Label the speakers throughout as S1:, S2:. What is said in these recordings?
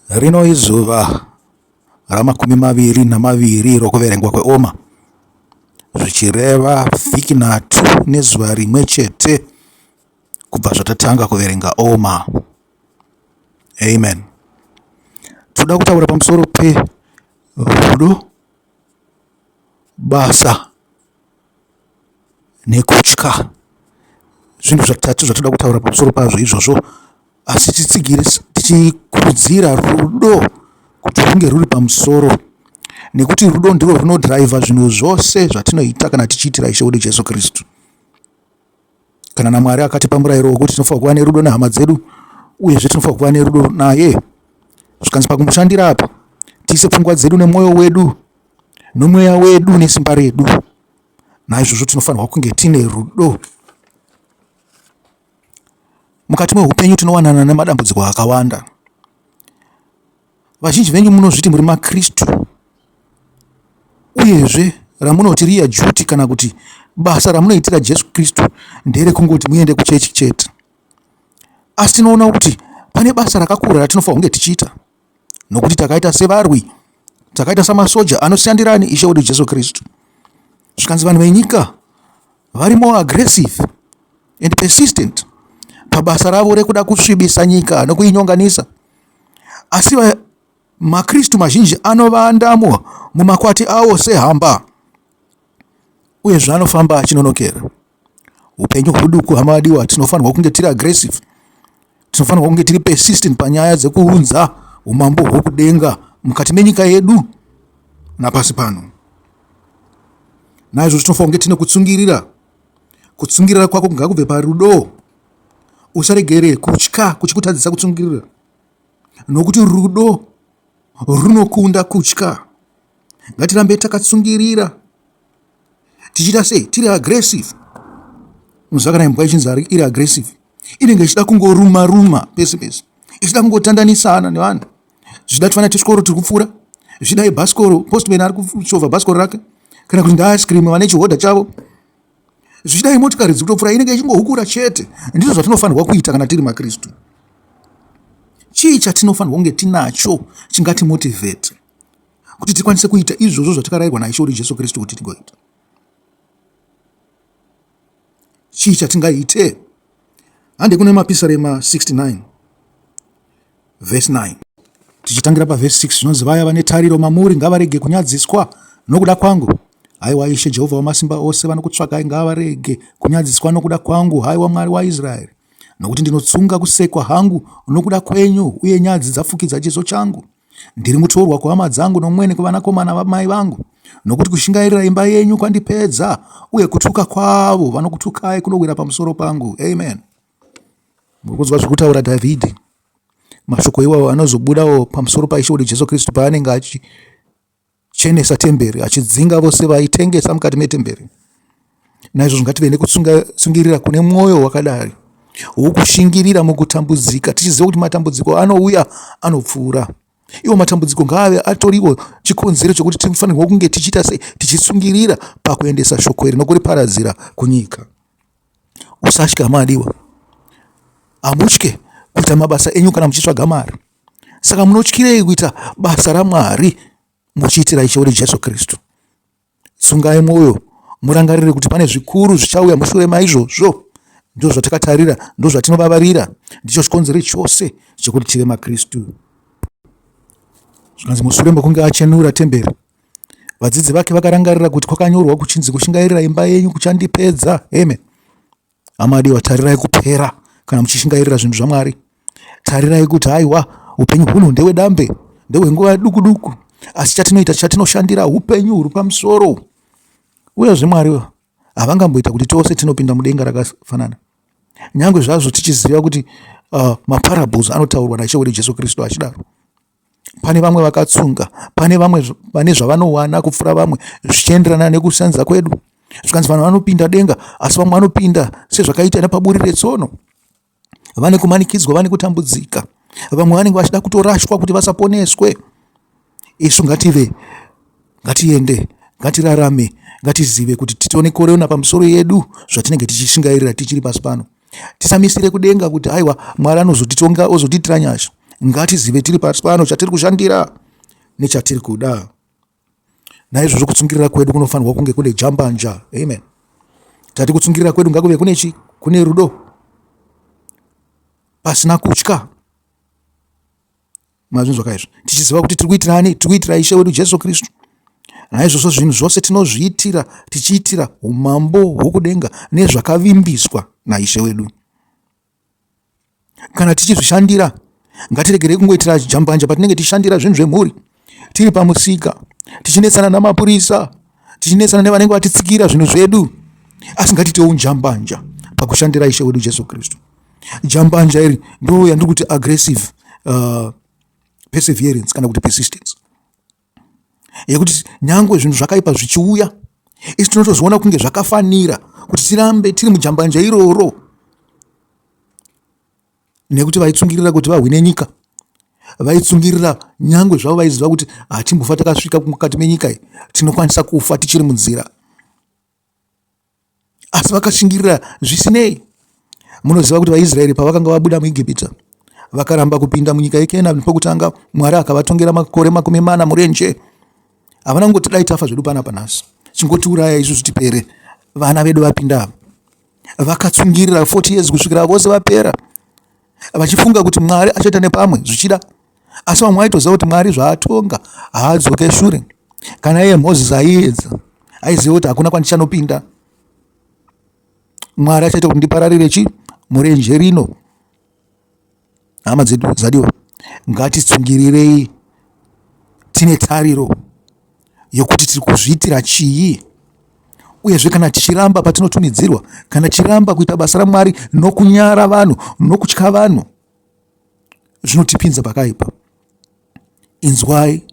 S1: Rino izuva ramakumi maviri namaviri rokuverengwa kweOma, zvichireva vhiki nhatu nezuva rimwe chete kubva zvatatanga kuverenga Oma. Amen. Toda kutaura pamusoro perudo, basa nekutya. Zvinhu zvitatu zvatoda kutaura pamusoro pazvo izvozvo asi tichikurudzira rudo kuti runge ruri pamusoro nekuti rudo ndirwo runodhiraivha zvinhu zvose zvatinoita kana tichiitira Ishe wedu Jesu Kristu. Kana naMwari akatipa murayiro wekuti tinofanirwa kuva nerudo nehama dzedu uyezve tinofanirwa kuva nerudo naye, zvikanzi pakumushandira apa tiise pfungwa dzedu nemwoyo wedu nomweya wedu nesimba redu. Naizvozvo tinofanirwa kunge tine rudo. Mukati meupenyu tinowanana nemadambudziko akawanda. Vazhinji venyu munozviti muri maKristu uyezve ramunoti riya duty kana kuti basa ramunoitira Jesu Kristu nderekungoti muende kuchechi chete. Asi tinoona kuti pane basa rakakura ratinofanira kunge tichiita nokuti takaita sevarwi, takaita samasoja anoshandirani Ishe wedu Jesu Kristu. Zvikanzi vanhu venyika vari more aggressive and persistent pabasa ravo rekuda kusvibisa nyika nokuinyonganisa. Asi maKristu mazhinji anovandamo mumakwati awo sehamba uyezve anofamba achinonokera. Upenyu huduku hama vadiwa, tinofanirwa kunge tiri aggressive, tinofanirwa kunge tiri persistent panyaya dzekuunza umambo hwokudenga mukati menyika yedu napasi pano. Naizvozvo tinofanirwa kunge tine kutsungirira. Kutsungirira kwako ngakubve parudo. Usaregere kutya kuchikutadzisa kutsungirira, nokuti rudo runokunda kutya. Ngatirambe takatsungirira tichiita sei? Tiri aggressive. Unoziva kana imbwa ichinzi iri aggressive, inenge ichida kungoruma ruma pese pese, ichida kungotandanisana nevanhu. Zvichida tufana twechikoro tiri kupfuura, zvichida ibhasikoro, postman ari kuchovha bhasikoro rake, kana kuti ndeice cream vane chihodha chavo, zvichida imotikari dziri kutopfuura, inenge ichingohukura chete. Ndizvo zvatinofanirwa kuita kana tiri maKristu. Chii chatinofanirwa kunge tinacho chingatimotivhete kuti tikwanise kuita izvozvo zvatakarayirwa naIshe wedu Jesu Kristu kuti tigoita? Chii chatingaite? Hande kune Mapisarema 69 vhesi 9. Tichitangira pavhesi 6 zvinonzi, vaya vane tariro mamuri ngavarege kunyadziswa nokuda kwangu. Haiwa Ishe Jehovha wamasimba ose, vanokutsvakai ngavarege kunyadziswa nokuda kwangu, haiwa Mwari waIsraeri. Nokuti ndinotsunga kusekwa hangu nokuda kwenyu, uye nyadzi dzafukidza chiso changu. Ndiri mutorwa kuhama dzangu nomwene kuvanakomana vamai vangu, nokuti kushingairira imba yenyu kwandipedza, uye kutuka kwavo vanokutukai kunowira pamusoro pangu. Amen. Muri kunzwa zviri kutaura Dhavhidhi. Mashoko iwawo anozobudawo pamusoro paIshe wedu Jesu Kristu paanenge achichenesa temberi, achidzinga vose vaitengesa mukati metemberi. Naizvozvo ngative nekutsungirira kune mwoyo wakadai wokushingirira mukutambudzika, tichiziva kuti matambudziko anouya anopfuura. Iwo matambudziko ngaave atoriwo chikonzero chokuti tinofanirwa kunge tichiita sei, tichitsungirira pakuendesa shoko iri nokuriparadzira kunyika. Usatya madiwa, hamutye kuita mabasa enyu kana muchitsvaga mari. Saka munotyirei kuita basa raMwari muchiitira Ishe wedu Jesu Kristu? Tsungai mwoyo murangarire kuti pane zvikuru zvichauya mushure maizvozvo. Ndizvo zvatakatarira, ndizvo zvatinovavarira, ndicho chikonzero chose chekuti tive maKristu. Zvikanzi mushure mekunge achenura temberi, vadzidzi vake vakarangarira kuti kwakanyorwa kuchinzi kushingairira imba yenyu kuchandipedza. Amen. Hama adiwa, tarirai kupera kana muchishingairira zvinhu zvaMwari. Tarirai kuti haiwa upenyu huno ndewedambe, ndehwenguva duku duku, asi chatinoita chatinoshandira upenyu huri pamusoro. Uyezve Mwari havangamboita kuti tose tinopinda mudenga rakafanana, nyange zvazvo tichiziva kuti maparables anotaurwa naIshe wedu Jesu Kristu achidaro. Pane vamwe vakatsunga, pane vamwe vane zvavanowana kupfuura vamwe zvichienderana nekusanza kwedu. Zvikanzi vanhu vanopinda denga, asi vamwe vanopinda sezvakaita nepaburi retsono. Vane kumanikidzwa, vane kutambudzika, vamwe vanenge vachida kutorashwa kuti vasaponeswe. Isu ngative, ngatiende, ngatirarame, ngatizive kuti titone korona pamusoro yedu zvatinenge tichishingairira tichiri pasi pano. Tisamisire kudenga kuti aiwa Mwari anozotitonga ozotiitira nyasha. Ngatizive tiri pasi pano chatiri kushandira nechatiri kuda. Naizvozvo kutsungirira kwedu kunofanirwa kunge kune jambanja. Amen. Tati kutsungirira kwedu ngakuve kune chi? Kune rudo. Pasina kutya. Mazvinzwa kaizvo. Tichiziva kuti tiri kuitira ani? Tiri kuitira Ishe wedu Jesu Kristu. Naizvozvo zvinhu zvose tinozviitira tichiitira umambo hwokudenga nezvakavimbiswa naIshe wedu. Kana tichizvishandira, ngatiregerei kungoitira jambanja patinenge tichishandira zvinhu zvemhuri, tiri pamusika, tichinetsana namapurisa, tichinetsana nevanenge vatitsikira zvinhu zvedu, asi ngatiitewo jambanja pakushandira Ishe wedu Jesu Kristu. Jambanja iri ndo yandiri kuti aggressive perseverance kana kuti persistence, yekuti nyangwe zvinhu zvakaipa zvichiuya, isu tinotozviona kunge zvakafanira kuti tirambe tiri mujambanja iroro, nekuti vaitsungirira kuti vahwine nyika, vaitsungirira nyangwe zvavo vaiziva kuti hatimbofa takasvika mukati menyika iyi, tinokwanisa kufa tichiri munzira, asi vakashingirira zvisinei. Munoziva kuti vaIsraeri pavakanga vabuda muEgipita vakaramba kupinda munyika yeKenani pokutanga, Mwari akavatongera makore 40 murenje. Havana kungoti dai tafa zvedu panapa nhasi, chingotiuraya isusu tipere, vana vedu vapinda ava. Vakatsungirira 40 years kusvikira vose vapera, vachifunga kuti Mwari achaita nepamwe zvichida, asi vamwe vaitoziva kuti Mwari zvaatonga haadzoke shure. Kana iye Mozisi aiedza, aiziva kuti hakuna kwandichanopinda, Mwari achaita kuti ndipararire chi murenje rino. Hama dzedu dzadiwa, ngatitsungirirei tine tariro yokuti tiri kuzviitira chii, uyezve kana tichiramba patinotumidzirwa, kana tichiramba kuita basa raMwari nokunyara vanhu nokutya vanhu, zvinotipinza pakaipa. Inzwai,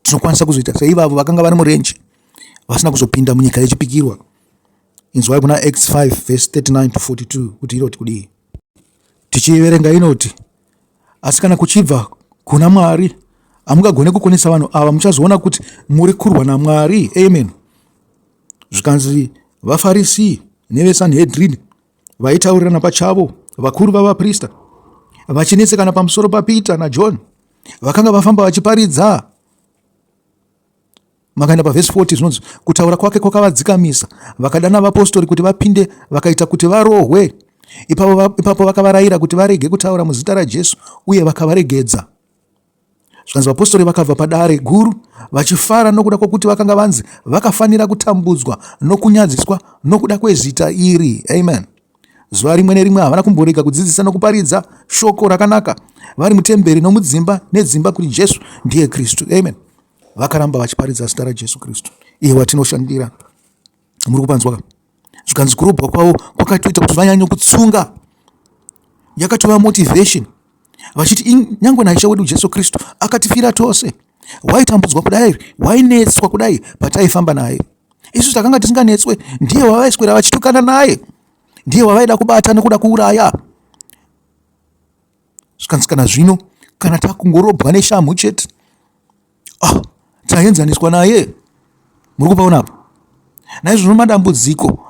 S1: tinokwanisa kuzoita seivavo vakanga vari murenje vasina kuzopinda munyika yechipikirwa. Inzwai kuna Acts 5 verse 39 to 42 kuti inoti kudii. Tichiiverenga inoti, asi kana kuchibva kuna Mwari, hamungagone kukonesa vanhu ava, muchazoona kuti muri kurwa naMwari. Amen. Zvikanzi vaFarisi neveSanhedrini vaitaurirana pachavo, vakuru vavaprista vachinetsekana pamusoro paPita naJohn, vakanga vafamba vachiparidza. Makaenda pavhesi 40, zvinonzi kutaura kwake kwakavadzikamisa, vakadana vapostori kuti vapinde, vakaita kuti varohwe. Ipapo vakavarayira kuti varege kutaura muzita raJesu, uye vakavaregedza. Zvikanzi vapostori vakabva padare guru vachifara nokuda kwokuti vakanga vanzi vakafanira kutambudzwa nokunyadziswa nokuda kwezita iri. Amen. Zuva rimwe nerimwe havana kumborega kudzidzisa nokuparidza shoko rakanaka vari mutemberi nomudzimba nedzimba kuti Jesu ndiye Kristu. Amen. Vakaramba vachiparidza zita raJesu Kristu, iye watinoshandira. Muri kupanzwa ka? Zvikanzi kurobwa kwavo kwakatoita kuti vanyanye kutsunga, yakatova motivation, vachiti nyangwe naIshe wedu Jesu Kristu akatifira tose, waitambudzwa kudai, wainetswa kudai pataifamba naye, isu takanga tisinganetswe, ndiye wavaiswera vachitukana naye, ndiye wavaida kubata nekuda kuuraya. Zvikanzi kana zvino kana takungorobwa neshamhu chete, taenzaniswa naye. Muri kupaona apa? Naizvozvo madambudziko,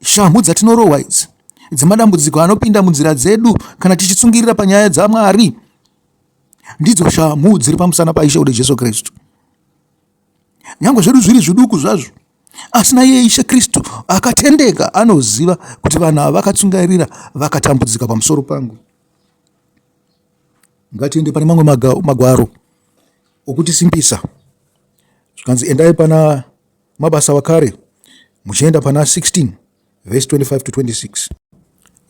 S1: shamhu dzatinorohwa idzi dzemadambudziko anopinda munzira dzedu kana tichitsungirira panyaya dzaMwari, ndidzo shamhu dziri pamusana paIshe wedu Jesu Kristu. Nyangwe zvedu zviri zviduku zvazvo, asi naiye Ishe Kristu akatendeka anoziva kuti vanhu ava vakatsungairira vakatambudzika pamusoro pangu. Ngatiende pane mamwe magwaro okutisimbisa. Zvikanzi endai pana Mabasa wakare muchienda pana 16 verse 25 to 26.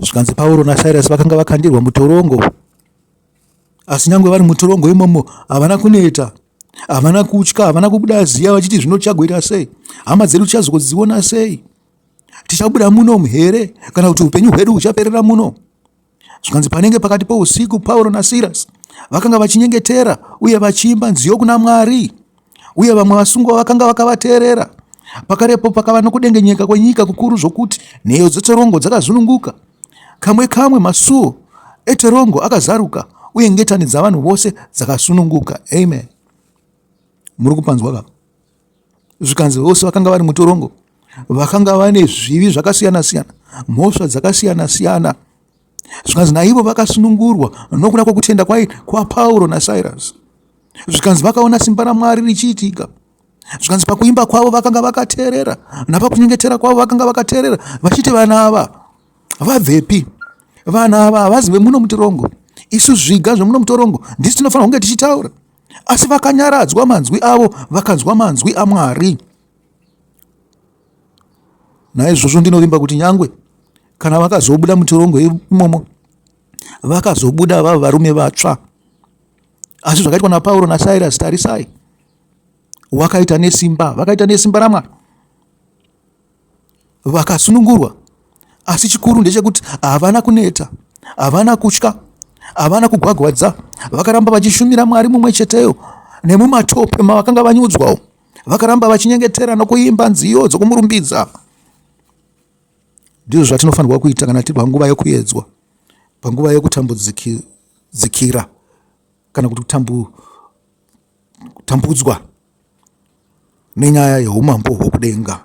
S1: Zvikanzi Pauro naSirasi vakanga vakandirwa mutorongo, asi nyangwe vari mutorongo imomo havana kuneta, havana kutya, havana kubuda ziya vachiti zvino tichagoita sei, hama dzedu tichazodziona sei, tichabuda muno here kana kuti upenyu hwedu huchaperera muno. Zvikanzi panenge pakati pousiku Pauro naSirasi vakanga vachinyengetera uye vachiimba nziyo kuna Mwari, uye vamwe vasungwa vakanga vakavateerera. Pakarepo pakava nokudengenyeka kwenyika kukuru zvokuti nheyo dzetorongo dzakazununguka. Kamwe kamwe masuo etorongo akazaruka uye ngetani dzavanhu vose dzakasununguka. Amen. Muri kupanzwa ka? Zvikanzi vose vakanga vari mutorongo vakanga vane zvivi zvakasiyana siyana, mhosva dzakasiyana siyana. Zvikanzi naivo vakasunungurwa nokuda kwokutenda kwai kwaPauro naSirasi. Zvikanzi vakaona simba raMwari richiitika. Zvikanzi pakuimba kwavo vakanga vakateerera, napakunyengetera kwavo vakanga vakateerera, vachiti vana ava vabvepi? Vanhu ava havazi vemuno mutirongo, isu zviga zvemuno mutorongo ndisu tinofanira kunge tichitaura. Asi vakanyaradzwa manzwi avo, vakanzwa manzwi aMwari. Naizvozvo ndinovimba kuti nyangwe kana vakazobuda mutirongo imomo, vakazobuda vava varume vatsva. Asi zvakaitwa naPauro naSirasi, tarisai, wakaita nesimba, vakaita nesimba raMwari, vakasunungurwa. Asi chikuru ndechekuti havana kuneta, havana kutya, havana kugwagwadza, vakaramba vachishumira Mwari mumwe cheteyo nemumatope mavakanga vanyudzwawo. Vakaramba vachinyengetera nokuimba nziyo dzokumurumbidza. Ndizvo zvatinofanirwa kuita kana tiri panguva yokuedzwa, panguva yekutambudzikira kana kuti kutambudzwa nenyaya yeumambo hwokudenga.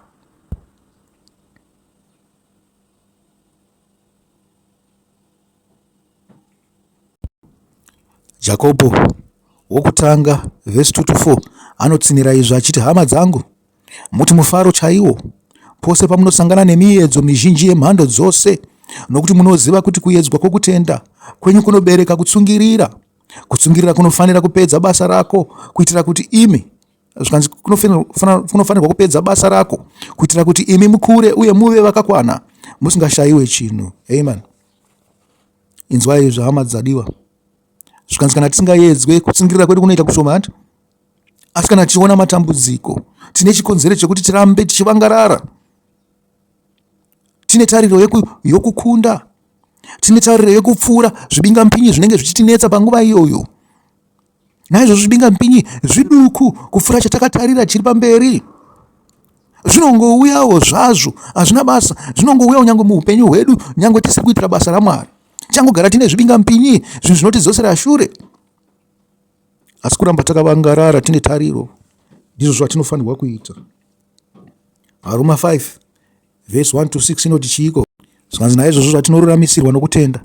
S1: Jakobho wokutanga vhesi 2 to 4 anotsinhira izvi achiti, Hama dzangu, muti mufaro chaiwo pose pamunosangana nemiedzo mizhinji yemhando dzose, nokuti munoziva kuti kuedzwa kwokutenda kwenyu kunobereka kutsungirira. Kutsungirira kunofanira kupedza basa rako, kuitira kuti imi zvikanzi kunofanirwa kupedza basa rako, kuitira kuti imi mukure uye muve vakakwana, musingashayiwe chinhu. Amen. Inzwai izvi hama dzadiwa. Zvikanzi kana tisingayedzwe, kutsungirira kwedu kunoita kushoma hanti? Asi kana tichiona matambudziko, tine chikonzero chekuti tirambe tichivangarara. Tine tariro yokukunda. Tine tariro yekupfuura zvibingampinyi zvinenge zvichitinetsa panguva iyoyo. Naizvozvo zvibingampinyi zviduku kupfuura chatakatarira chiri pamberi. Zvinongouyawo zvazvo, hazvina basa, zvinongouyawo nyange muupenyu hwedu, nyange tisiri kuitira basa raMwari. Tichangogara tine zvibingampinyi, zvinhu zvinotidzosera shure. Asi kuramba takavangarara tine tariro ndizvo zvatinofanirwa kuita. Varoma 5 vhesi 1 to 6 inoti chiiko? Zvikanzi naizvozvo zvatinoruramisirwa nokutenda,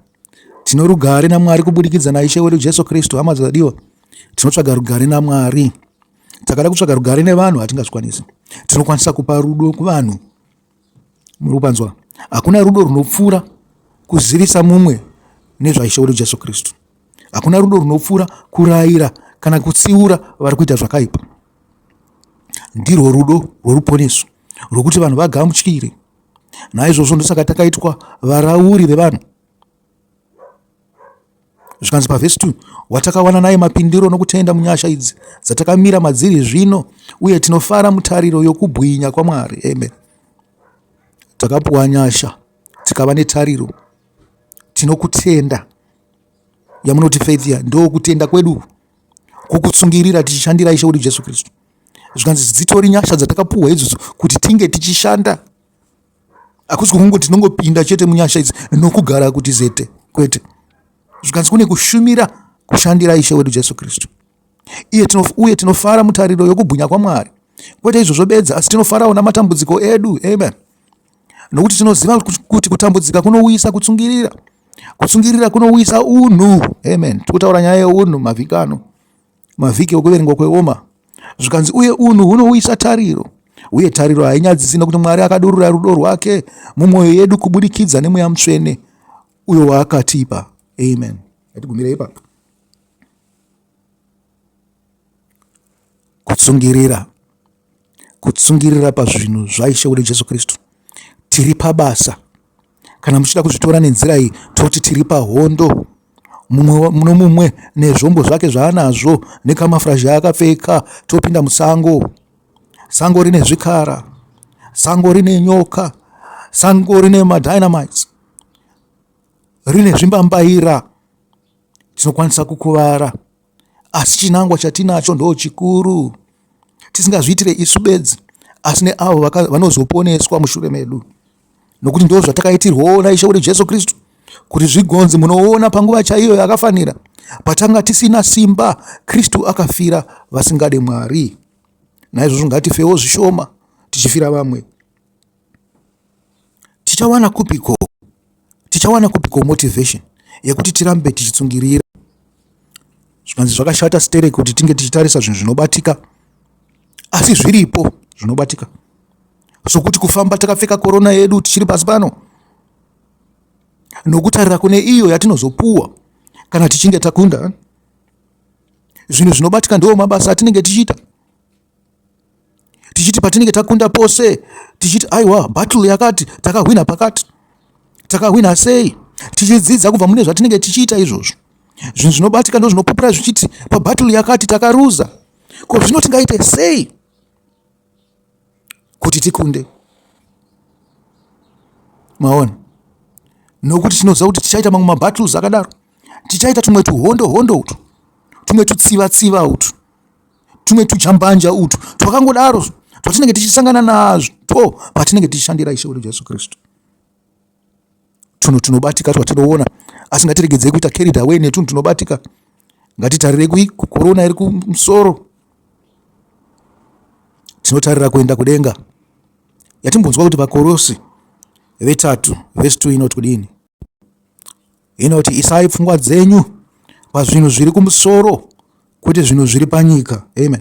S1: tino rugare naMwari kubudikidza naIshe wedu Jesu Kristu. Hama dzadiwa, tinotsvaga rugare naMwari. Takada kutsvaga rugare nevanhu hatingazvikwanisi. Tinokwanisa kupa rudo kuvanhu. Muri kupanzwa? Hakuna rudo runopfuura kuzivisa mumwe nezvaIshe wedu Jesu Kristu. Hakuna rudo runopfuura kurayira kana kutsiura vari kuita zvakaipa. Ndirwo rudo rworuponeso rwokuti vanhu vagamuchire. Naizvozvo ndosaka takaitwa varauri vevanhu. Zvikanzi pavhesi 2, watakawana naye mapindiro nokutenda munyasha idzi dzatakamira madziri zvino, uye tinofara mutariro yokubwinya kwaMwari. Amen. Takapuwa nyasha tikava netariro, tinokutenda. Yamunoti faith ya ndokutenda kwedu kwokutsungirira tichishandira Ishe wedu Jesu Kristu. Zvikanzi dzitori nyasha dzatakapuhwa idzodzo kuti tinge tichishanda. Hakusi kungoti tinongopinda chete munyasha idzi nokugara kuti zete, kwete. Zvikanzi kune kushumira kushandira Ishe wedu Jesu Kristu. Iye tinof, uye tinofara mutariro yokubwinya kwaMwari. Kwete izvozvo bedzi, asi tinofarawo namatambudziko edu. Amen. Nokuti tinoziva kuti kutambudzika kunouyisa kutsungirira, kutsungirira kunouyisa unhu. Amen. Tikutaura nyaya yeunhu mavhiki ano, mavhiki okuverengwa kweoma. Zvikanzi uye unhu hunouyisa tariro, uye tariro hainyadzisi, nokuti Mwari akadurura rudo rwake mumwoyo yedu kubudikidza neMweya Mutsvene uyo waakatipa. Amen. Ngatigumire ipapo. Kutsungirira, kutsungirira pazvinhu zvaIshe wedu Jesu Kristu. Tiri pabasa. Kana muchida kuzvitora nenzira iyi, toti tiri pahondo. Mumwe nomumwe nezvombo zvake zvaanazvo nekamafuraji aakapfeka, topinda musango. Sango rine zvikara, sango rine nyoka, sango rine madynamites, rine zvimbambaira. Tinokwanisa kukuvara, asi chinangwa chatinacho ndo chikuru, tisingazviitire isu bedzi, asi neavo vanozoponeswa mushure medu, nokuti ndo zvatakaitirwawo naIshe wedu Jesu Kristu, kuti zvigonzi munoona panguva chaiyo yakafanira, patanga tisina simba, Kristu akafira vasingade Mwari. Naizvozvo ngatifewo zvishoma tichifira vamwe. Tichawana kupiko? Tichawana kupiko motivation? yekuti tirambe tichitsungirira. Zvikanzi zvakashata stereki kuti tinge tichitarisa zvinhu zvinobatika, asi zviripo zvinobatika, sokuti kufamba takapfeka korona yedu tichiri pasi pano nokutarira kune iyo yatinozopuwa kana tichinge takunda. Zvinhu zvinobatika ndiwo mabasa atinenge tichiita, tichiti patinenge takunda pose tichiti aiwa battle yakati takahwina pakati, takahwina sei, tichidzidza kubva mune zvatinenge tichiita izvozvo. Zvinhu zvinobatika ndo zvinopupura zvichiti pabattle yakati takaruza, ko zvino tingaite sei kuti tikunde? Maona, nokuti tinoziva kuti tichaita mamwe mabattles akadaro, tichaita tumwe tuhondo hondo utu, tumwe tutsiva tsiva utu, tumwe tujambanja utu twakangodaro twatinenge tichisangana nazvo patinenge tichishandira Ishe wedu Jesu Kristu. Tunhu tunobatika twatinoona, asi ngatiregedzei kuita carried away netunhu tunobatika. Ngatitarire kukorona iri kumusoro, tinotarira kuenda kudenga. Yatimbonzwa kuti vaKorosi vetatu vhesi 2 inoti kudini? Inoti isai pfungwa dzenyu pazvinhu zviri kumusoro kwete zvinhu zviri panyika. Amen.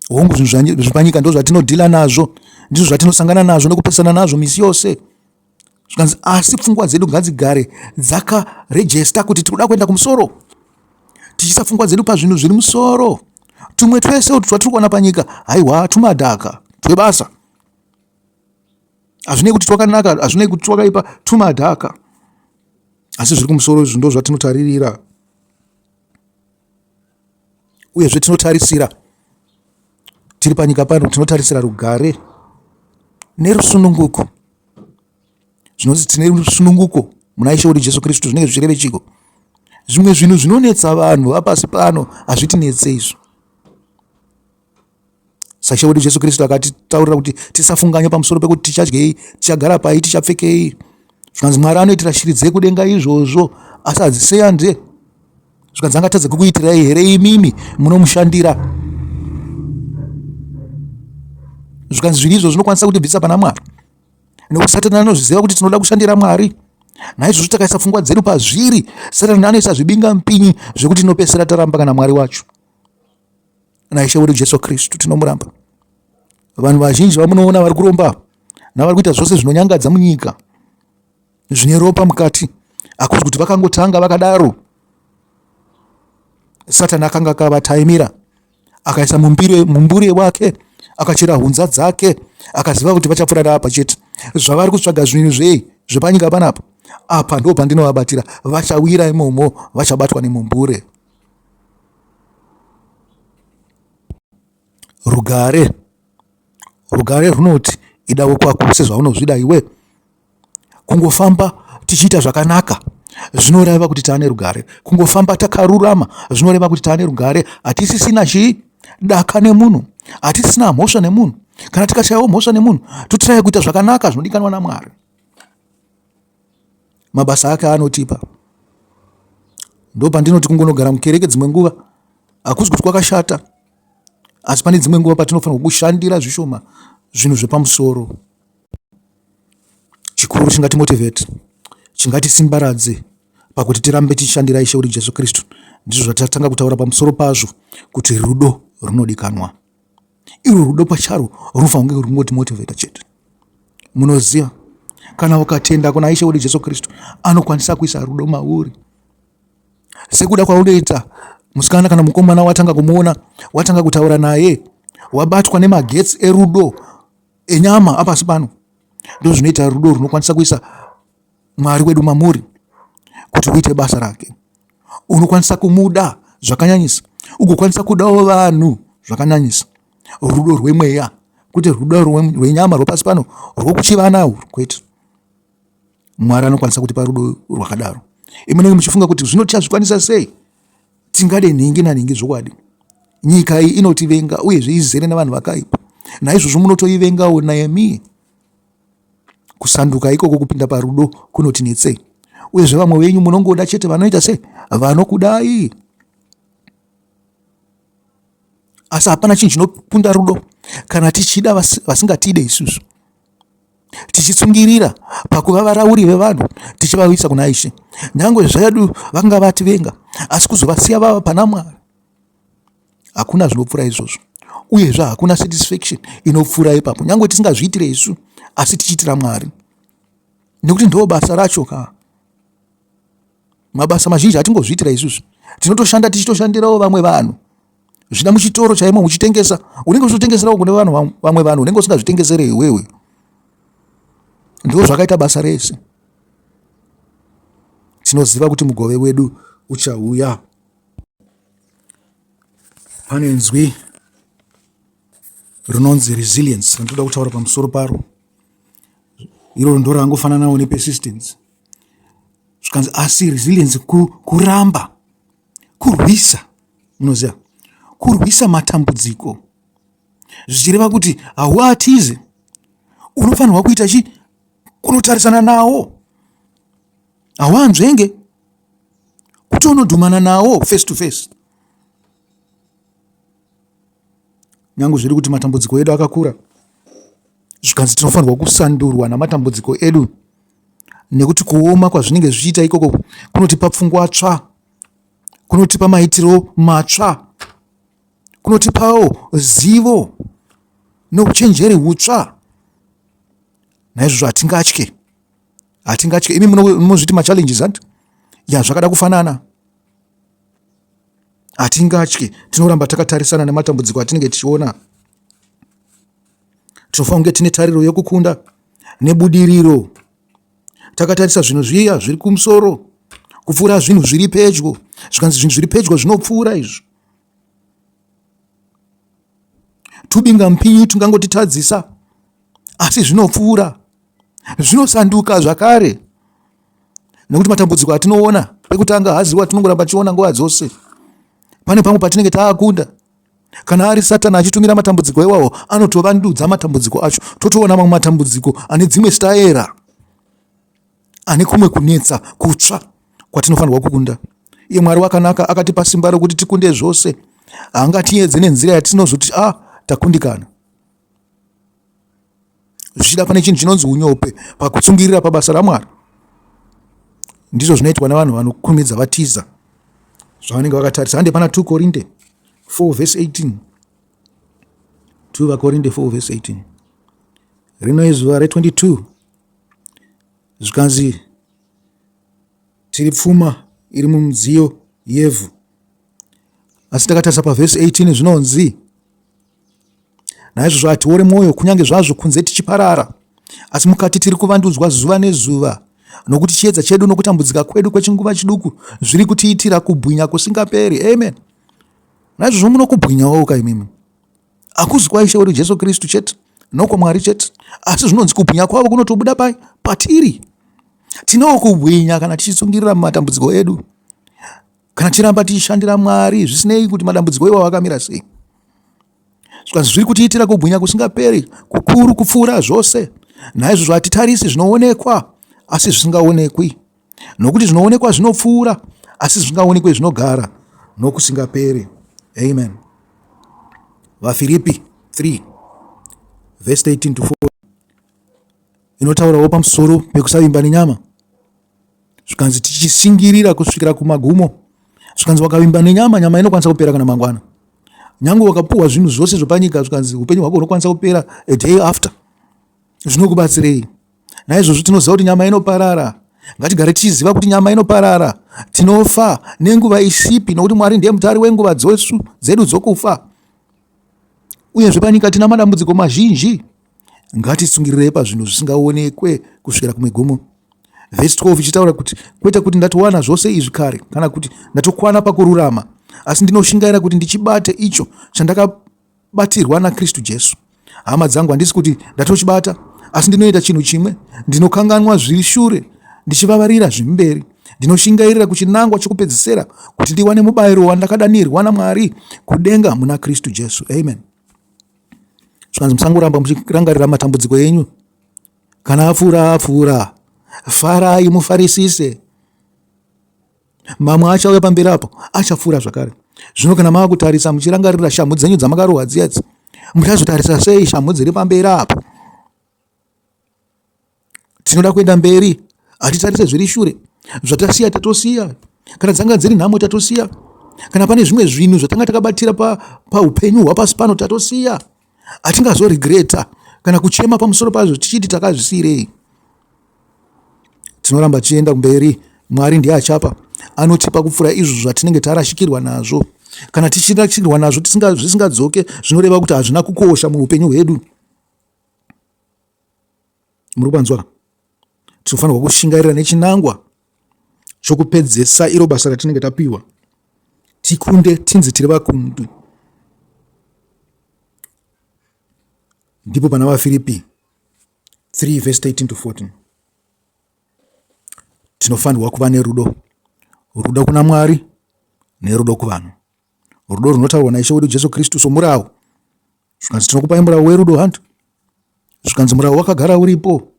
S1: Hongu, zvinhu zviri panyika ndo zvatinodhila nazvo, ndizvo zvatinosangana nazvo nekupesana nazvo misi yose. Zvikanzi asi pfungwa dzedu ngadzigare dzakarejesta kuti tiri kuda kuenda kumusoro, tichiisa pfungwa dzedu pazvinhu zviri musoro. Tumwe twese utu twatiri kuona panyika, haiwa, tumadhaka twebasa. Hazvinei kuti twakanaka, hazvinei kuti twakaipa, tumadhaka. Asi zviri kumusoro izvi ndo zvatinotaririra, uyezve tinotarisira tiri panyika pano, tinotarisira rugare nerusununguko. Zvinonzi tine rusununguko muna Ishe wedu Jesu Kristu, zvinenge zvichireve chiko? Zvimwe zvinhu zvinonetsa vanhu vapasi pano hazvitinetse izvo. SaIshe wedu Jesu Kristu akatitaurira kuti tisafunganya pamusoro pekuti tichadyei, tichagara pai, tichapfekei. Zvikanzi Mwari anoitira shiri dzekudenga izvozvo, asi hadziseyande. Zvikanzi angatadza kukuitirai here imimi munomushandira? Zvikanzi zvinhu izvo zvinokwanisa kutibvisa pana Mwari, nekuti Satani anozviziva kuti tinoda kushandira Mwari. Naizvozvo takaisa pfungwa dzedu pazviri, Satani anoisa zvibingamupinyi zvekuti tinopedzisira taramba kana Mwari wacho. NaIshe wedu Jesu Kristu tinomuramba. Vanhu vazhinji vamunoona vari kuromba navari kuita zvose zvinonyangadza munyika zvine ropa mukati, hakuzi kuti vakangotanga vakadaro. Satani akanga akavataimira, akaisa mumbure wake, akachera hunza dzake, akaziva kuti vachapfuura napa chete. Zvavari kutsvaga zvinhu zvei zvepanyika panapa, apa ndo pandinovabatira, vachawira imomo, vachabatwa nemumbure. Rugare, rugare runoti ida wekwako sezvaunozvida iwe. Kungofamba tichiita zvakanaka zvinoreva kuti taane rugare. Kungofamba takarurama zvinoreva kuti taane rugare. Hatisisina chii daka nemunhu, hatisisina mhosva nemunhu. Kana tikashayawo mhosva nemunhu, totiraya kuita zvakanaka zvinodikanwa naMwari. Mabasa ake anotipa. Ndopandinoti kungonogara mukereke dzimwe nguva hakuzi kuti kwakashata, asi pane dzimwe nguva patinofanirwa kushandira zvishoma zvinhu zvepamusoro. Chikuru chingatimotivate, chingatisimbaradze pakuti tirambe tichishandira Ishe wedu Jesu Kristu, ndizvo zvatatanga kutaura pamusoro pazvo kuti rudo runodikanwa. Irwo rudo pacharwo runofanira kunge rungotimotivheta chete. Munoziva, kana ukatenda kuna Ishe wedu Jesu Kristu, anokwanisa kuisa rudo mauri sekuda kwaunoita musikana kana mukomana watanga kumuona, watanga kutaura naye, wabatwa nemagetsi erudo enyama apasi pano. Ndozvinoita rudo runokwanisa kuisa Mwari wedu mamuri kuti uite basa rake. Unokwanisa kumuda zvakanyanyisa, ugokwanisa kudawo vanhu zvakanyanyisa. Rudo rwemweya, kwete rudo rwenyama rwepasi pano rwokuchivana urwu, kwete. Mwari anokwanisa kutipa rudo rwakadaro. Imi munenge muchifunga kuti zvino tichazvikwanisa sei? Tingade nhingi nanhingi zvokwadi. Nyika iyi inotivenga uyezve izere nevanhu vakaipa. Naizvozvo munotoivengawo nemi. Kusanduka ikoko kupinda parudo kunotinetsei. Uyezve vamwe venyu munongoda chete vanoita sei? Vanokudai. Asi hapana chinhu chinokunda rudo kana tichida vasingatide isusu. Tichitsungirira pakuva varauri vevanhu tichivauyisa kuna Ishe. Nyange zvedu vakanga vativenga, asi kuzovasiya vava pana Mwari hakuna zvinopfuura izvozvo. Uyezve hakuna satisfaction inopfuura ipapo, nyange tisingazviitire isu, asi tichiitira Mwari, nekuti ndo basa racho ka. Mabasa mazhinji hatingozviitira isusu, tinotoshanda tichitoshandirawo vamwe vanhu. Zvida muchitoro chaimo muchitengesa, unenge uchitotengeserawo kune vanhu vamwe vanhu, unenge usingazvitengesere iwewe. Ndizvo zvakaita basa rese. Tinoziva kuti mugove wedu uchauya. Pane nzwi rinonzi resilience randinoda kutaura pamusoro paro. Iroro ndorangofananawo nepersistence. Zvikanzi asi resilience kuramba kurwisa, munoziva, kurwisa matambudziko, zvichireva kuti hauatize, unofanirwa kuita chi kunotarisana nawo, hauanzvenge kuti unodhumana nawo face to face. Nyange zviri kuti matambudziko edu akakura, zvikanzi tinofanirwa kusandurwa namatambudziko edu, nekuti kuoma kwazvinenge zvichiita ikoko kunotipa pfungwa tsva, kunotipa maitiro matsva, kunotipawo zivo nouchenjeri hutsva. Naizvozvo hatingatye, hatingatye. Imi munozviti machallenges anti ya zvakada kufanana. Hatingatye, tinoramba takatarisana nematambudziko atinenge tichiona. Tinofanira kunge tine tariro yokukunda nebudiriro, takatarisa zvinhu zviya zviri kumusoro kupfuura zvinhu zviri pedyo. Zvikanzi zvinhu zviri pedyo zvinopfuura izvi. Tubingamupinyi tungangotitadzisa, asi zvinopfuura, zvinosanduka zvakare, nekuti matambudziko atinoona pekutanga haziwa tinongoramba tichiona nguva dzose. Pane pamwe patinenge taakunda, kana ari Satani achitumira matambudziko iwawo, anotovandudza matambudziko acho, totoona mamwe matambudziko ane dzimwe staera, ane kumwe kunetsa kutsva kwatinofanirwa kukunda. Iye Mwari wakanaka akatipa simba rokuti tikunde zvose. Haangatiedze nenzira yatinozoti a ah, takundikana. Zvichida pane chinhu chinonzi unyope pakutsungirira pabasa raMwari. Ndizvo zvinoitwa nevanhu vanokurumidza vatiza zvavanenge vakatarisa. Hande pana 2 Korinde 4 verse 18. 2 vaKorinde 4 verse 18. Rino izuva re22, zvikanzi tiri pfuma iri mumidziyo yevhu. Asi takatarisa pavhesi 18 zvinonzi, naizvozvo hatiore mwoyo, kunyange zvazvo kunze tichiparara, asi mukati tiri kuvandudzwa zuva nezuva, nokuti chiedza chedu nokutambudzika kwedu kwechinguva chiduku zviri kutiitira kubwinya kusingaperi. Amen. Naizvozvo munokubwinyawo ka imimi. Hakuzi kwaIshe wedu Jesu Kristu chete nokwaMwari chete, asi zvinonzi kubwinya kwavo kunotobuda pai patiri. Tinowo kubwinya kana tichitsungirira mumatambudziko edu, kana tichiramba tichishandira Mwari zvisinei kuti madambudziko iwawo akamira sei. Zvikanzi zviri kutiitira kubwinya kusingaperi kukuru kupfuura zvose. Naizvozvo hatitarisi zvinoonekwa asi zvisingaonekwi, nokuti zvinoonekwa zvinopfuura asi zvisingaonekwi zvinogara nokusingaperi. Amen. VaFiripi 3 verse 13 to 4 inotaurawo pamusoro pekusavimba nenyama. Zvikanzi tichishingirira kusvikira kumagumo. Zvikanzi wakavimba nenyama, nyama inokwanisa kupera kana mangwana. Nyange wakapuhwa zvinhu zvose zvepanyika, zvikanzi upenyu hwako hunokwanisa kupera a day after. Zvinokubatsirei? Naizvozvo tinoziva kuti nyama inoparara. Ngatigare tichiziva kuti nyama inoparara, tinofa nenguva isipi, nokuti Mwari ndiye mutari wenguva dzesu dzedu dzokufa. Uyezve panyika tina madambudziko mazhinji. Ngatitsungirirei pazvinhu zvisingaonekwe kusvikira kumigumo. Vhesi 12 ichitaura kuti kwete kuti ndatowana zvose izvi kare, kana kuti ndatokwana pakururama, asi ndinoshingaira kuti ndichibate icho chandakabatirwa naKristu Jesu. Hama dzangu, handisi kuti ndatochibata, asi ndinoita chinhu chimwe, ndinokanganwa zviri shure ndichivavarira zvimberi. Ndinoshingairira kuchinangwa chokupedzisira kuti ndiwane mubayiro wandakadanirwa naMwari kudenga muna Kristu Jesu. Amen. Zvikanzi musangoramba muchirangarira matambudziko enyu, kana apfuura apfuura, farai mufarisise. Mamwe achauya pamberi apo achapfuura zvakare. Zvino kana mava kutarisa muchirangarira shamhu dzenyu dzamakarohwa dziya idzi, muchazotarisa sei shamhu dziri pamberi apo? Tinoda kuenda mberi, hatitarise zviri shure. Zvatasiya tatosiya. Kana dzanga dziri nhamo tatosiya. Kana pane zvimwe zvinhu zvatanga takabatira paupenyu pa hwapasi pano tatosiya. Hatingazoregreta kana kuchema pamusoro pazvo tichiti takazvisiyirei. Tinoramba tichienda kumberi. Mwari ndiye achapa. Anotipa kupfuura izvo zvatinenge tarashikirwa nazvo. Kana tichirashikirwa nazvo zvisingadzoke zvinoreva kuti hazvina kukosha muupenyu hwedu. Muri kupanzwa? Tinofanirwa kushingairira nechinangwa chokupedzesa iro basa ratinenge tapiwa. Tikunde tinzi tiri vakundu. Ndipo pana vaFiripi 3 verse 13 to 14. Tinofanirwa kuva nerudo, rudo kuna Mwari nerudo kuvanhu, rudo runotaurwa naIshe wedu Jesu Kristu somurau. Zvikanzi tinokupai murau werudo hanti? Zvikanzi murau wakagara uripo,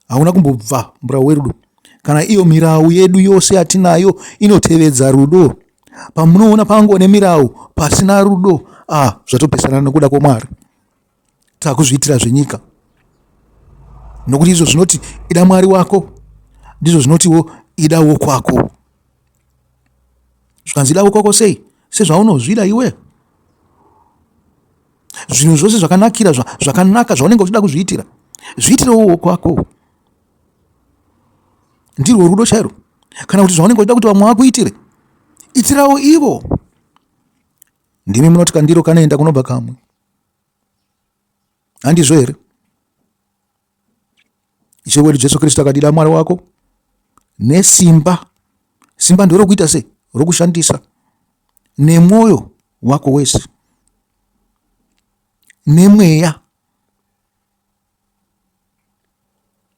S1: hauna kumbobva murau werudo. Kana iyo mirau yedu yose yatinayo inotevedza rudo. Pamunoona pango nemirau pasina rudo, ah, zvatopesana nokuda kwaMwari. Takuzviitira zvenyika. Nokuti izvo zvinoti ida Mwari wako, ndizvo zvinotiwo ida wokwako. Zvikanzi ida wokwako sei? Sezvaunozvida iwe. Zvinhu zvose zvakanakira zvakanaka zvaunenge uchida kuzviitira, zviitirewo wokwako. Ndirwo rudo chairwo. Kana kuti zvaunenge uchida kuti vamwe vakuitire, itirawo ivo. Ndimi munoti kandiro kanoenda kunobva kamwe. Handizvo here? Ishe wedu Jesu Kristu akati ida Mwari wako nesimba. Simba nderokuita sei? Rokushandisa nemwoyo wako wese nemweya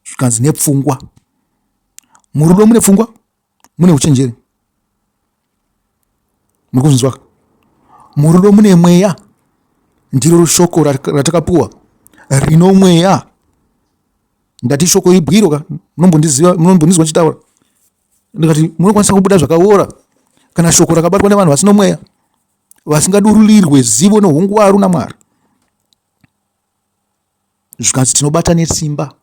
S1: zvikanzi nepfungwa. Murudo mune pfungwa, mune uchenjeri. Muri kuzvinzwa? Murudo mune mweya, ndiro shoko ratakapuwa rino mweya. Ndati shoko ibwiro ka, munombondiziva, munombondizwa ndichitaura. Ndikati munokwanisa kubuda zvakaora kana shoko rakabatwa nevanhu vasina mweya, vasingadururirwe zivo nohungwaru naMwari. Zvikanzi tinobata nesimba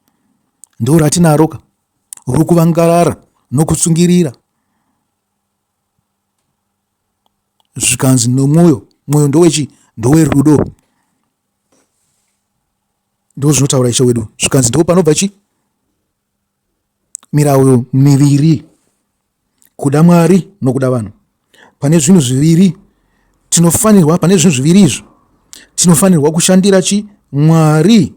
S1: ndo ratinaro ka rokuvangarara nokutsungirira. Zvikanzi nomwoyo, mwoyo ndowechi ndowerudo. Ndozvinotaura Ishe wedu. Zvikanzi ndipo panobva chi mirau miviri, kuda Mwari nokuda vanhu. Pane zvinhu zviviri tinofanirwa, pane zvinhu zviviri izvi tinofanirwa kushandira chi Mwari.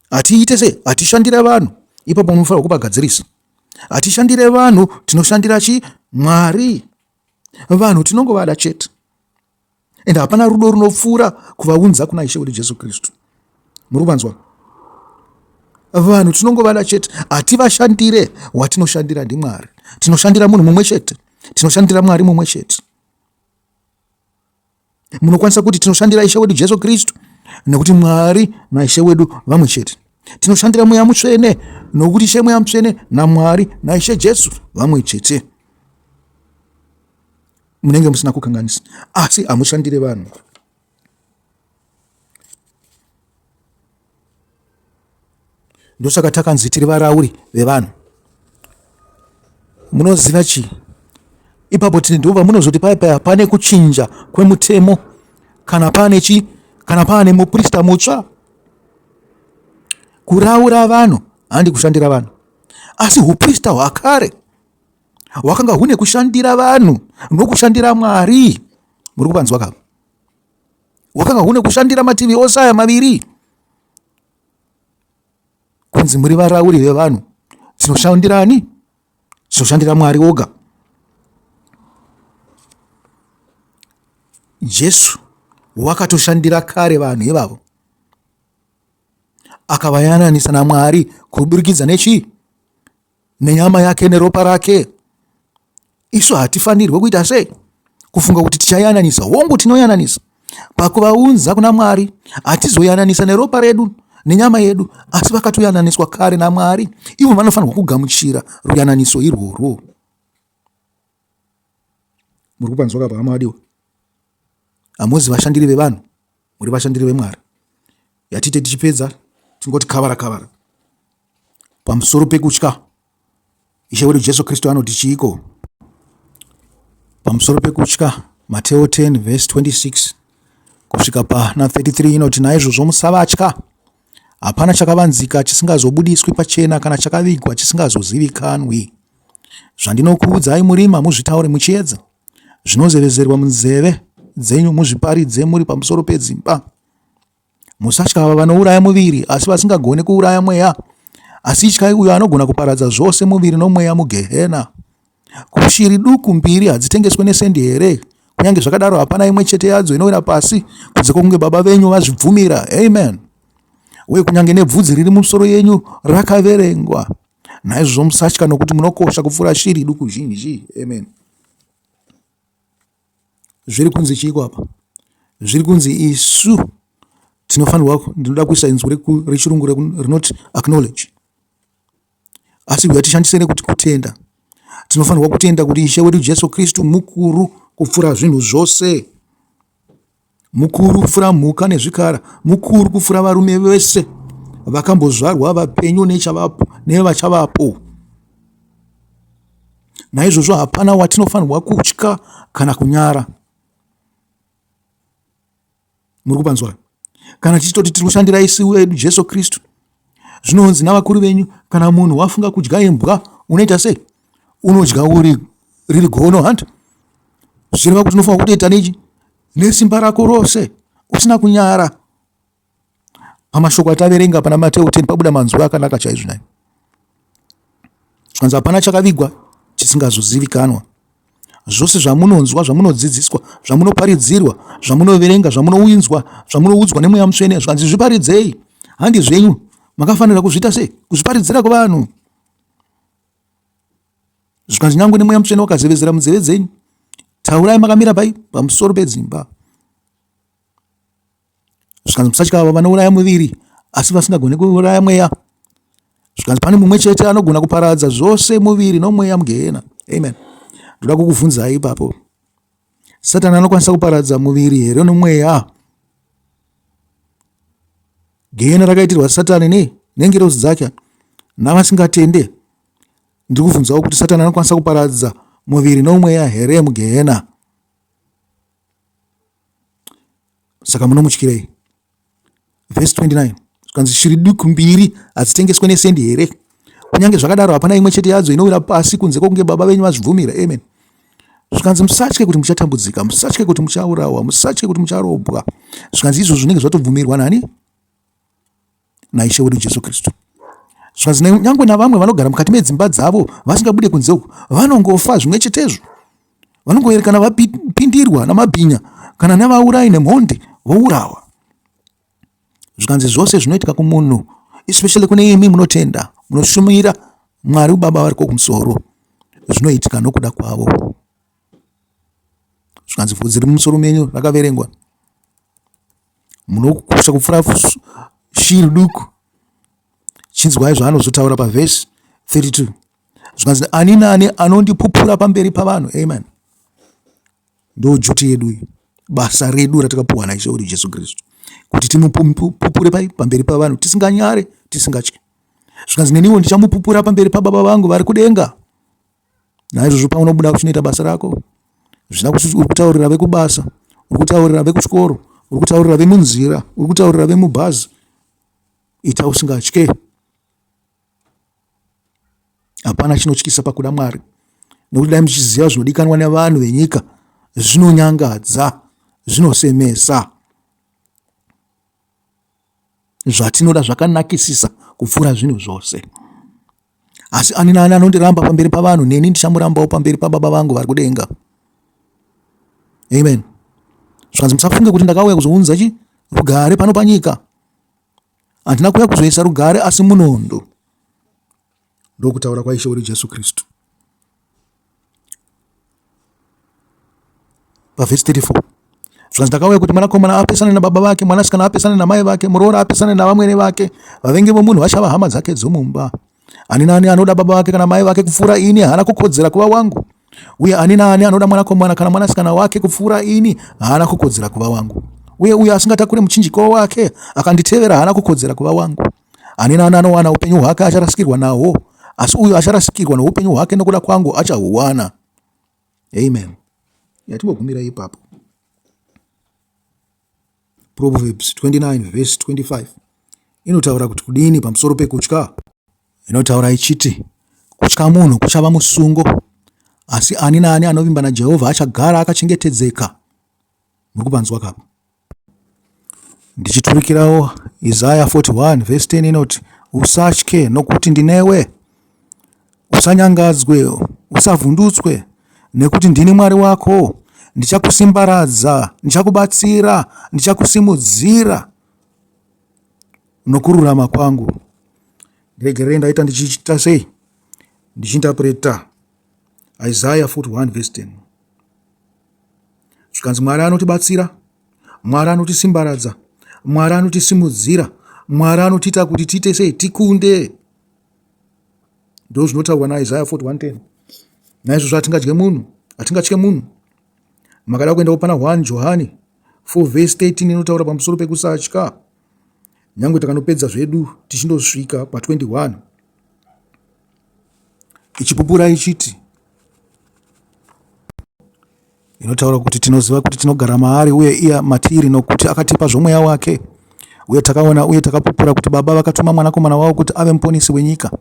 S1: Hatiite sei? Hatishandira vanhu, ipapo munofanirwa kupagadzirisa. Hatishandire vanhu, tinoshandira chi Mwari. Vanhu tinongovada chete. Ende hapana rudo runopfuura kuvaunza kuna Ishe wedu Jesu Kristu. Muri kuvanzwa? Vanhu tinongovada chete, hativashandire. Watinoshandira ndiMwari. Tinoshandira munhu mumwe chete, tinoshandira Mwari mumwe chete. Munokwanisa kuti tinoshandira Ishe wedu Jesu Kristu nekuti Mwari naIshe wedu vamwe chete. Tinoshandira Mweya Mutsvene nokuti Ishe Mweya Mutsvene naMwari naIshe Jesu vamwe chete. Munenge musina kukanganisa, asi hamushandire vanhu. Ndosaka takanzi tiri varauri vevanhu. Munoziva chii? Ipapo tine ndobva munozoti paya paya pane kuchinja kwemutemo kana pane chi kana pane muprista mutsva. Kuraura vanhu handi kushandira vanhu, asi huprista hwakare hwakanga hune kushandira vanhu nokushandira Mwari. Muri kupanzwa ka? Hwakanga hune kushandira mativi ose aya maviri. Kunzi muri varauri vevanhu, tinoshandira ani? Tinoshandira Mwari woga. Jesu wakatoshandira kare vanhu ivavo, akavayananisa naMwari kuburikidza nechii? Nenyama yake neropa rake. Isu hatifanirwe kuita sei? Kufunga kuti tichayananisa. Hongu, tinoyananisa pakuvaunza kuna Mwari. Hatizoyananisa neropa redu nenyama yedu, asi vakatoyananiswa kare naMwari. Ivo vanofanirwa kugamuchira ruyananiso irworwo. Muri kupanzwa kapa, hama vadiwa? Hamuzi vashandiri vevanhu, muri vashandiri veMwari. Yatite tichipedza tingoti kavara kavara. Pamusoro pekutya, Ishe wedu Jesu Kristu anoti chiiko? Pamusoro pekutya, Mateo 10 vhesi 26 kusvika pana 33 inoti, Naizvozvo musavatya, hapana chakavanzika chisingazobudiswi pachena kana chakavigwa chisingazozivikanwi. Zvandinokuudzai murima muzvitaure muchiedza, zvinozevezerwa munzeve dzenyu muzviparidze muri pamusoro pedzimba. Musatya ava vanouraya muviri asi vasingagoni kuuraya mweya. Asi ityai uyo anogona kuparadza zvose muviri nomweya mugehena. Ko shiri duku mbiri hadzitengeswe nesendi here? Kunyange zvakadaro hapana imwe chete yadzo inowira pasi kunze kwokunge Baba venyu vazvibvumira. Amen. Uye kunyange nebvudzi riri mumusoro yenyu rakaverengwa. Naizvozvo musatya nokuti munokosha kupfuura shiri duku zhinji. Amen. Zviri kunzi chiiko apa? Zviri kunzi isu tinofanirwa, ndinoda kuisa inzwi rechirungu rinoti acknowledge, asi uya tishandise rekuti kutenda. Tinofanirwa kutenda kuti Ishe wedu Jesu Kristu mukuru kupfuura zvinhu zvose, mukuru kupfuura mhuka nezvikara, mukuru kupfuura varume vese vakambozvarwa vapenyu nechavapo nevachavapo. Naizvozvo hapana watinofanirwa kutya kana kunyara. Muri kupanzwa? Kana tichitoti tiri kushandira Ishe wedu Jesu Kristu, zvinonzi navakuru venyu, kana munhu wafunga kudya imbwa unoita sei? Unodya uri riri gono hanti? Zvichireva kuti unofanira kutoita nechi nesimba rako rose usina kunyara. Pamashoko ataverenga pana Mateo 10 pabuda manzwi akanaka chaizvo nayo. Zvikanzi hapana chakavigwa chisingazozivikanwa. Zvose zvamunonzwa, zvamunodzidziswa, zvamunoparidzirwa, zvamunoverenga, zvamunowinzwa, zvamunoudzwa nemweya mutsvene, zvikanzi zviparidzei. Handi zvenyu, makafanira kuzviita sei? Kuzviparidzira kuvanhu. Zvikanzi nyangwe nemweya mutsvene wakazevezera munzeve dzenyu. Taurai makamira pai pamusoro pedzimba. Zvikanzi musatya ava vanouraya muviri asi vasingagoni kuuraya mweya. Zvikanzi pane mumwe chete anogona kuparadza zvose muviri nomweya mugehena. Amen. Ndoda kukubvunzai ipapo. Satani anokwanisa kuparadza muviri here nomweya? Gehena rakaitirwa Satani nei nengirozi dzake navasingatende. Ndiri kubvunzawo kuti Satani anokwanisa kuparadza muviri nomweya here mugehena? Saka munomutyirei? Vhesi 29 zvikanzi shiri duku mbiri hadzitengeswe nesendi here? Kunyange zvakadaro hapana imwe chete yadzo inowira pasi kunze kwokunge Baba venyu vazvibvumira. Amen. Zvikanzi musatye kuti muchatambudzika, musatye kuti muchaurawa, musatye kuti mucharobwa. Zvikanzi izvozvo zvinenge zvatobvumirwa nani? naIshe wedu Jesu Kristu. Zvikanzi nyangwe navamwe vanogara mukati medzimba dzavo vasingabude kunze uku vanongofa zvimwe chetezvo. Vanongoerekana vapindirwa namabhinya kana navaurayi nemhondi vourawa. Zvikanzi zvose zvinoitika kumunhu especially kune imi munotenda munoshumira Mwari Baba vari kumusoro zvinoitika nokuda kwavo. Zvikanzi bvudzi riri mumusoro menyu rakaverengwa. Munokosha kupfuura shiri duku. Chinzwai zvaanozotaura pavhesi 32. Zvikanzi ani naani anondipupura pamberi pavanhu. Amen. Ndo duty yedu iyi. Basa redu ratakapuwa naIshe wedu Jesu Kristu. Kuti timupupure pai pamberi pavanhu tisinganyare, tisingatyi. Zvikanzi neniwo ndichamupupura pamberi pababa vangu vari kudenga. Naizvozvo paunobuda uchinoita basa rako, zvina kuti uri kutaurira vekubasa, uri kutaurira vekuchikoro, uri kutaurira vemunzira, uri kutaurira vemubhazi, ita usingatye. Hapana chinotyisa pakuda Mwari, nekuti dai muchiziva zvinodikanwa nevanhu venyika, zvinonyangadza, zvinosemesa. Zvatinoda zvakanakisisa kupfuura zvinhu zvose. Asi ani naani anondiramba pamberi pavanhu, neni ndichamurambawo pamberi paBaba vangu vari kudenga. Amen. Zvikanzi musafunge kuti ndakauya kuzounza chi rugare pano panyika. Handina kuuya kuzoisa rugare asi munondo. Ndokutaura kwaIshe wedu Jesu Kristu. Pavhesi 34 zvikanzi ndakauya kuti mwanakomana apesane nababa vake, mwanasikana apesane namai vake, muroora apesane navamwene vake, vavengi vomunhu vachava hama dzake dzomumba. Ani naani anoda baba vake kana mai vake kupfuura ini haana kukodzera kuva wangu, uye ani naani anoda mwanakomana kana mwanasikana wake kupfuura ini haana kukodzera kuva wangu, uye uyo asingatakure muchinjiko wake akanditevera haana kukodzera kuva wangu. Ani naani anowana upenyu hwake acharasikirwa nahwo, asi uyo acharasikirwa noupenyu hwake nokuda kwangu achahuwana. Amen. Yatimbogumira ipapo. Proverbs 29 verse 25 inotaura kuti kudini pamusoro pekutya? Inotaura ichiti, Kutya munhu kuchava musungo, asi ani naani anovimba naJehovha achagara akachengetedzeka. Muri kupanzwa kapa? Ndichiturikirawo Isaya 41 vhesi 10 inoti, Usatye nokuti ndinewe, usanyangadzwe, usavhundutswe, nekuti ndini Mwari wako, ndichakusimbaradza, ndichakubatsira, ndichakusimudzira nokururama kwangu. Ndiregererei ndaita ndichiita sei? Ndichiinterpreta Isaya 41 vhesi 10. Zvikanzi Mwari anotibatsira, Mwari anotisimbaradza, Mwari anotisimudzira, Mwari anotiita kuti tiite sei? Tikunde. Ndo zvinotaurwa naIsaya 41:10. Naizvozvo hatingadye munhu, hatingatye munhu. Makada kuendawo pana 1 Johani 4 vhesi 13 inotaura pamusoro pekusatya. Nyangwe takanopedza zvedu tichindosvika pa 21 ichipupura ichiti inotaura kuti tinoziva kuti tinogara maari uye iye matiri nokuti akatipa zvomweya wake. Uye takaona uye takapupura kuti Baba vakatuma Mwanakomana wavo kuti ave muponesi wenyika.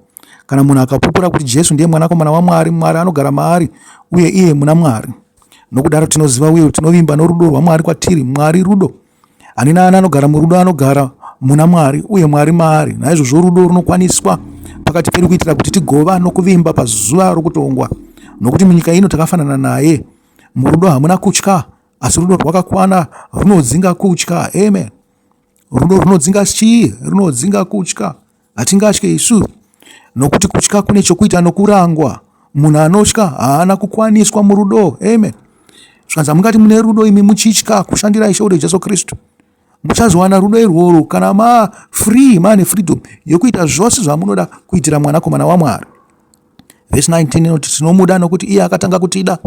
S1: Kana munhu akapupura kuti Jesu ndiye Mwanakomana waMwari, Mwari anogara maari uye iye muna Mwari. Nokudaro tinoziva uye tinovimba norudo rwaMwari kwatiri. Mwari rudo. Ani naani anogara murudo anogara muna Mwari uye Mwari maari. Naizvozvo rudo runokwaniswa pakati pedu kuitira kuti tigova nokuvimba pazuva rokutongwa. Nokuti munyika ino takafanana naye. Murudo hamuna kutya, asi rudo rwakakwana runodzinga kutya. Amen. Rudo runodzinga chii? Runodzinga kutya. Hatingatye isu, nokuti kutya kune chokuita nokurangwa. Munhu anotya haana kukwaniswa murudo. Amen. Zvikanzi hamungati mune rudo imi muchitya kushandira Ishe wedu Jesu Kristu. Muchazowana rudo irworwo kana ma free, maane freedom yokuita zvose zvamunoda kuitira mwanakomana waMwari. Vhesi 19 inoti tinomuda nokuti iye akatanga kutida.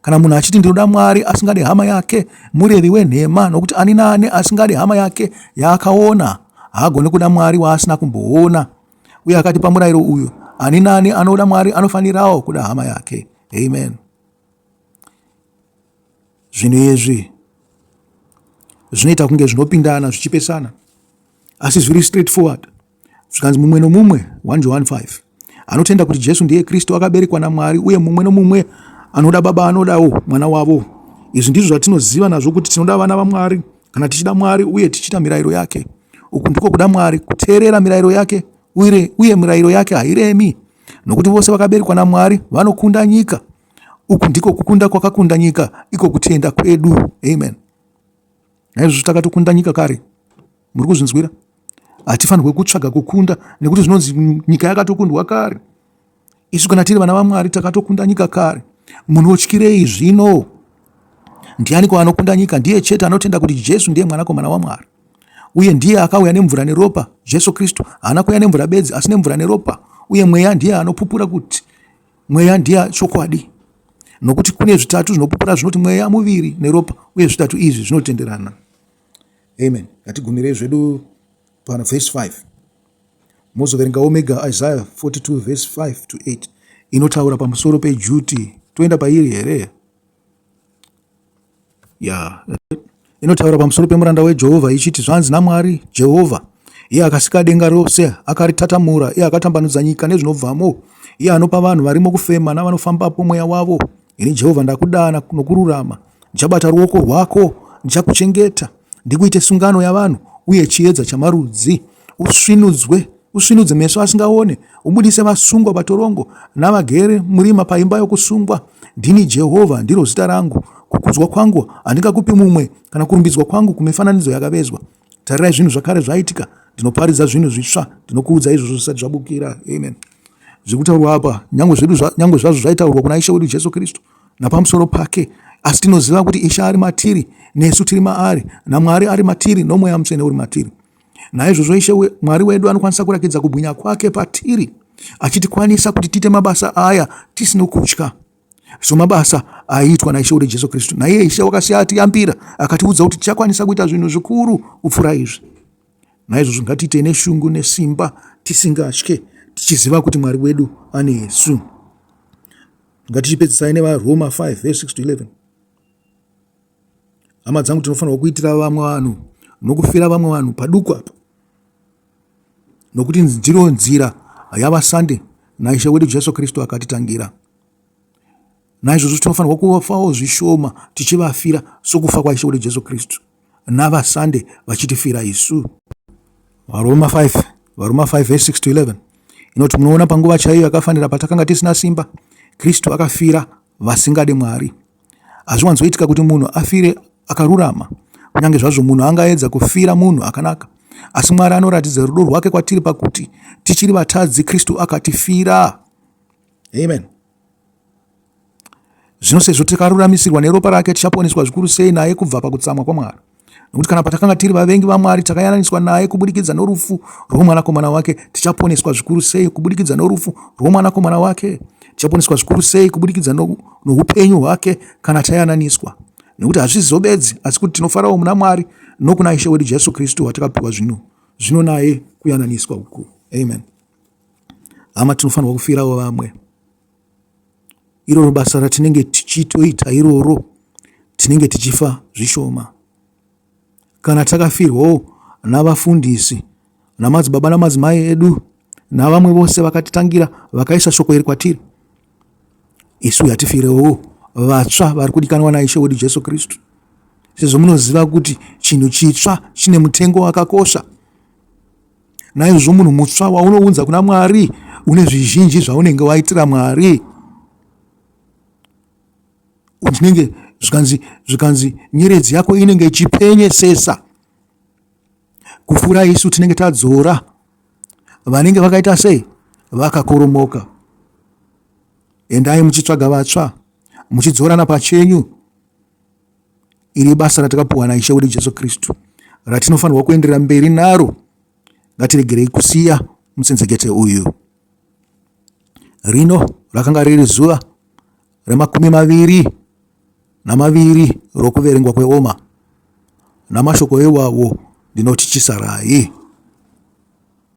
S1: Kana munhu achiti ndinoda Mwari asingadi hama yake, murevi wenhema, nokuti ani naani asingadi hama yake yaakaona haagoni kuda Mwari waasina kumboona. Uye akatipa murayiro uyu, ani naani anoda Mwari anofanirawo kuda hama yake. Amen. Zvinhu izvi zvinoita kunge zvinopindana zvichipesana, asi zviri straight forward. Zvikanzi mumwe nomumwe 1 Johani 5 anotenda kuti Jesu ndiye Kristu akaberekwa naMwari uye mumwe nomumwe anoda baba anodawo mwana wavo. Izvi ndizvo zvatinoziva nazvo kuti tinoda vana vaMwari kana tichida Mwari uye tichiita mirayiro yake. Uku ndiko kuda Mwari, kuteerera mirayiro yake uye, uye mirayiro yake hairemi, nokuti vose vakaberekwa naMwari vanokunda nyika. Uku ndiko kukunda kwakakunda nyika, iko kutenda kwedu. Amen. Naizvozvo takatokunda nyika kare. Muri kuzvinzwira? Hatifanirwe kutsvaga kukunda nekuti zvinonzi nyika yakatokundwa kare. Isu kana tiri vana vaMwari takatokunda nyika kare. Munotyirei zvino? Ndianiko anokunda nyika? Ndiye chete anotenda kuti Jesu ndiye mwanakomana waMwari. Uye ndiye akauya nemvura neropa. Jesu Kristu haana kuuya nemvura bedzi asi nemvura neropa. Uye mweya ndiye anopupura kuti Mweya ndiye chokwadi, nokuti kune zvitatu zvinopupura zvinoti mweya, muviri neropa, uye zvitatu izvi zvinotenderana. Amen. Ngatigumirei zvedu pana vhesi 5. Mozoverengawo mega Isaiah 42 vhesi 5 to 8 inotaura pamusoro pejuti. Toenda pairi here? Ya inotaura pamusoro pemuranda weJehovha ichiti, Zvanzi naMwari Jehovha, iye akasika denga rose, akaritatamura, iye akatambanudza nyika nezvinobvamo, iye anopa vanhu varimo kufema navanofambapo mweya wavo. Ini Jehovha ndakudana nokururama, ndichabata ruoko rwako, ndichakuchengeta, ndikuite sungano yavanhu uye chiedza chamarudzi, usvinudzwe usvinudze meso asingaone, ubudise vasungwa patorongo, navagere murima paimba yokusungwa. Ndini Jehovha, ndiro zita rangu. Kukudzwa kwangu handingakupi mumwe, kana kurumbidzwa kwangu kumifananidzo yakavezwa. Tarirai zvinhu zvakare zvaitika, ndinoparidza zvinhu zvitsva, ndinokuudza izvozvo zvisati zvabukira. Amen. Zviri kutaurwa apa, nyangwe zvedu, nyangwe zvazvo zvaitaurwa kuna Ishe wedu Jesu Kristu napamusoro pake, asi tinoziva kuti Ishe ari matiri, nesu tiri maari, naMwari ari matiri, noMweya Mutsvene uri matiri. Naizvozvo Ishe we, Mwari wedu anokwanisa kurakidza kubwinya kwake patiri, achitikwanisa kuti tiite mabasa aya tisino kutya, somabasa aiitwa naIshe wedu Jesu Kristu. Naiye Ishe wakasiya atiyambira, akatiudza kuti tichakwanisa kuita zvinhu zvikuru kupfuura izvi. Naizvozvo ngatiitei neshungu nesimba tisingatye, tichiziva kuti Mwari wedu anesu. Ngatichipedzisai nevaRoma 5 verse 6 to 11. Hama dzangu, tinofanirwa kuitira vamwe vanhu nokufira vamwe vanhu paduku apa, nokuti ndiro nzira yavasande naIshe wedu Jesu Kristu akatitangira. Naizvozvo tinofanirwa kuvafawo zvishoma tichivafira sokufa kwaIshe wedu Jesu Kristu navasande vachitifira isu. VaRoma 5 VaRoma 5 verse 6 to 11 inoti, munoona panguva chaiyo yakafanira patakanga tisina simba, Kristu akafira vasingade Mwari. Hazviwanzoitika kuti munhu afire akarurama, kunyange zvazvo munhu angaedza kufira munhu akanaka. Asi Mwari anoratidza rudo rwake kwatiri pakuti tichiri vatadzi, Kristu akatifira. Amen. Zvino sezvo tikaruramisirwa neropa rake, tichaponeswa zvikuru sei naye kubva pakutsamwa kwaMwari. Nokuti kana patakanga tiri vavengi vaMwari, takayananiswa naye kubudikidza norufu rwomwanakomana wake, tichaponeswa zvikuru sei kubudikidza norufu rwomwanakomana wake? Tichaponeswa zvikuru sei kubudikidza noupenyu hwake kana tayananiswa? Nokuti hazvisizo bedzi, asi kuti tinofarawo muna Mwari nokuna Ishe wedu Jesu Kristu, watakapiwa zvino zvino naye kuyananiswa uku. Amen. Hama, tinofanirwa kufirawo vamwe. Iroro basa ratinenge tichitoita iroro, tinenge tichifa zvishoma. Kana takafirwawo navafundisi namadzibaba namadzimai edu navamwe vose vakatitangira vakaisa shoko iri kwatiri, isu hatifirewo vatsva vari kudikanwa naIshe wedu Jesu Kristu, sezvo munoziva kuti chinhu chitsva chine mutengo wakakosha. Naizvozvo munhu mutsva waunounza kuna Mwari une zvizhinji zvaunenge waitira Mwari. Zvinenge zvikanzi zvikanzi nyeredzi yako inenge ichipenyesesa kupfuura isu tinenge tadzora vanenge vakaita sei vakakoromoka. Endai muchitsvaga vatsva muchidzorana pachenyu. Iri ibasa ratakapiwa naIshe wedu Jesu Kristu ratinofanirwa kuenderera mberi naro. Ngatiregerei kusiya mutsenzekete uyu. Rino rakanga riri zuva remakumi maviri namaviri rokuverengwa kweoma. Namashoko iwawo ndinoti chisarai.